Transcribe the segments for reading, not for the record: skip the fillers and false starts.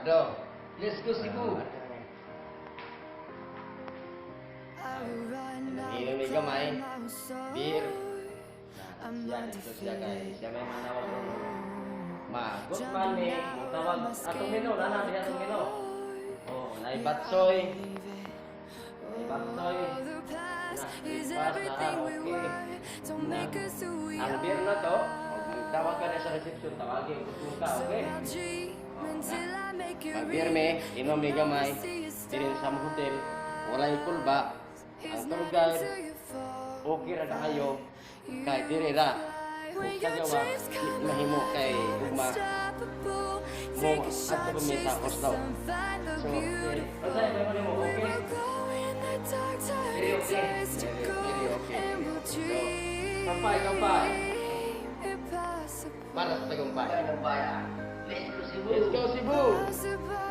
Ricardo. Let's go Cebu. Inom may gamay. Beer. Na, siya, ito siya kay siya may manawag ron. Ma, good morning. Mutawag atong menu, nana diha atong menu. Oh, naay batsoy. Naay batsoy. Na, breakfast na, okay. Na, ang beer na to, tawag ka na sa reception, tawagin, gusto ka, okay? Oh, na. Mag-beer me, inom mi gamay, diri sa among hotel, walay kulba, ang tour guide, okay ra kaayo, kay diri ra. Kung sa gawa, di mahimo kay gugma, mo adto kami sa Oslo. So, okay. Unsay may mo, okay? Very okay. Very, very okay. So, kampay, kampay. Para sa tagumpay. Let's go Cebu. Let's go, Cebu!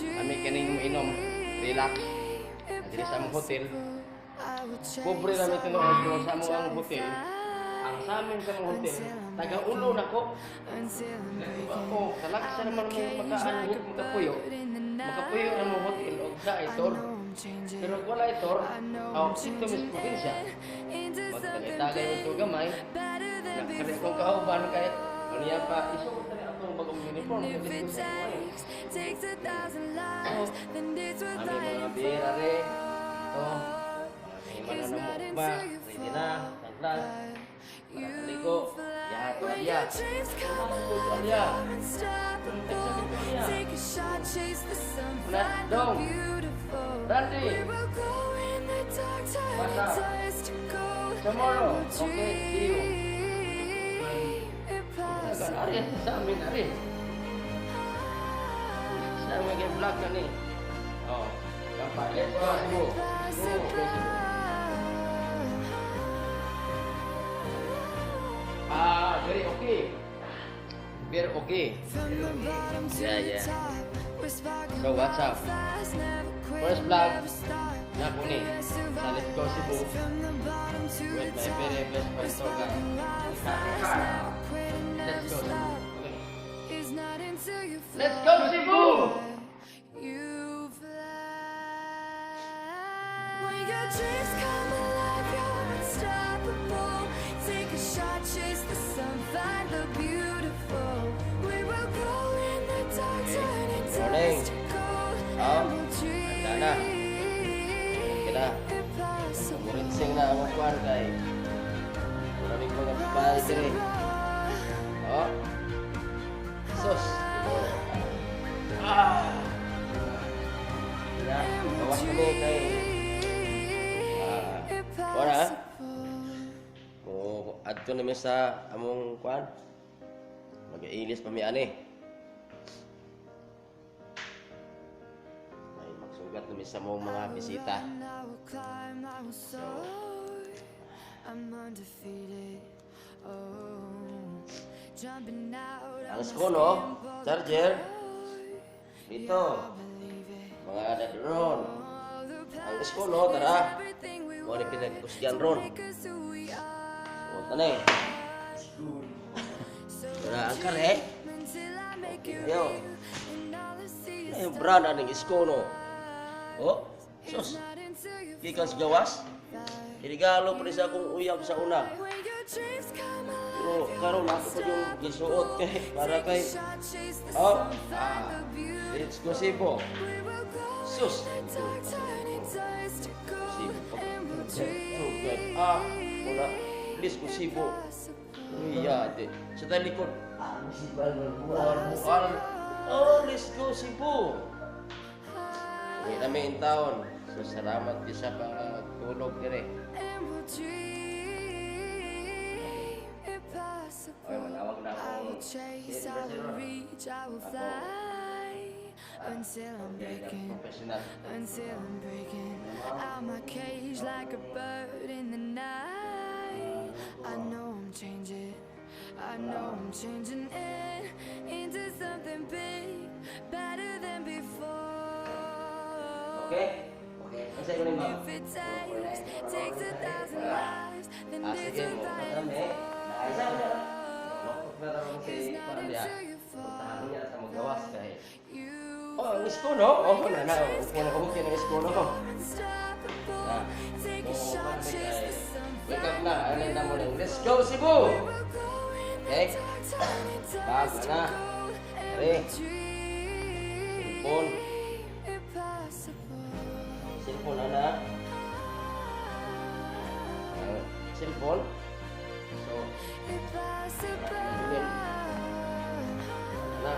Ami kining inom, relax. Diri sa among hotel. Pobre lang tinuod ko sa among ang hotel. Ang sa amin sa among hotel, taga-ulo na ko. Oh, kalaksa naman mo makaan makapuyo. Makapuyo na mo hotel og sa tour. Pero kung wala tour, oh, dito mis probinsya. Magtagay-tagay mo ito gamay. Nakakali kong kauban kay niya pa isuot na atong bagong uniform kay dito sa buhay. Oh, ami mga beer are. Ito, mga kahiman na mo ba, ready na, taglan. Para kaligo, ya tuwalya. Tuwalya. Na, dong. Randy. What's up? Tomorrow. Okay, see you. Tagal, ari, sa amin, ari. Sa amin kay vlog na ni. Oh, kampa. Let's go, Cebu. Cebu, go Cebu. Ah, very okay. Very okay. Yeah. So, what's up? First vlog na po ni sa Let's Go Cebu with my very best friend tour guide. Let's go Cebu. Okay. Let's go, Cebu! You fly. When your dreams come alive, you're unstoppable. Take a shot, chase the sun, find the beautiful. We will glow in the dark, turning Morning. Dust to gold. Oh, And we'll handa na. Okay na. dream impossible. Muritsing na ang kuwan kay maraming mga babae diri. Oh. Sus. Ah. Na, gawas kami kay ah, wala. Mo adto namin sa among kuan. Mag-ilis pa mi ani. May magsugat namin sa among mga bisita. I will climb, I will soar. I'm undefeated. Oh, jumping out Ang school, oh, charger. Dito. Mga drone. Ang school, oh, tara. Mo ni pinagkusyan ron. Suot na eh. Tara, ang kare. Okay, ayo. Ay, yung brand aning isko, no. Oh, sus. Gikan sa gawas. Irigalo pa rin sa akong uyab sa una. Pero karon ako pa yung gisuot kay para kay oh, ah, let's go Cebu. Sus. Cebu pa. So good. Ah, wala. Let's go Cebu. Uy, yate. Sa talikod. Bual, bual. Oh, let's go Cebu. Uwi namin in town. So, salamat di sa pagtulog dire. And we'll dream impossible. Okay, manawag na I akong will chase, I will reach, I will fly until I'm breaking, professional. Until I'm breaking out my cage like a bird in the night. I know I'm changing, I know I'm changing it into something big, better than before. Okay? Okay. Ang sa'yo ni ma'am? If it takes 1,000 lives, And Ah, it's sige worth mo. fighting Kami. Naayos na. Lokot na rin for. si It's not kuan diha. until you Puntahan fall. niya sa magawas kay. You Oh, ang isko, no? Oh, na na. Upo na ko ng isko, no? unstoppable. Ah. Take a Oh, shot, kami chase kay the sun. Wake up Find na. the Ano na mo beautiful. Let's go, Cebu! We will glow in the Okay. dark, turning Bag dust to na. gold, and Re. we dream Cellphone. impossible. Cellphone na na. Ah, cellphone. So, Impossible. na.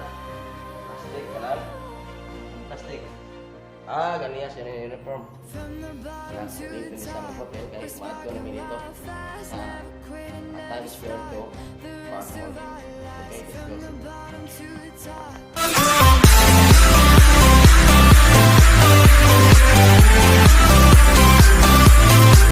Plastic ka lang. Plastic. Ah, ganiya siya ng uniform. From the bottom Na, to dito the ni sa top, hotel kay we're maadto na sparking mi dito. wildfires, Sa never quit and never Times Square stop. to The rest Park of Mall. our lives, Okay, let's from go. the bottom to the top.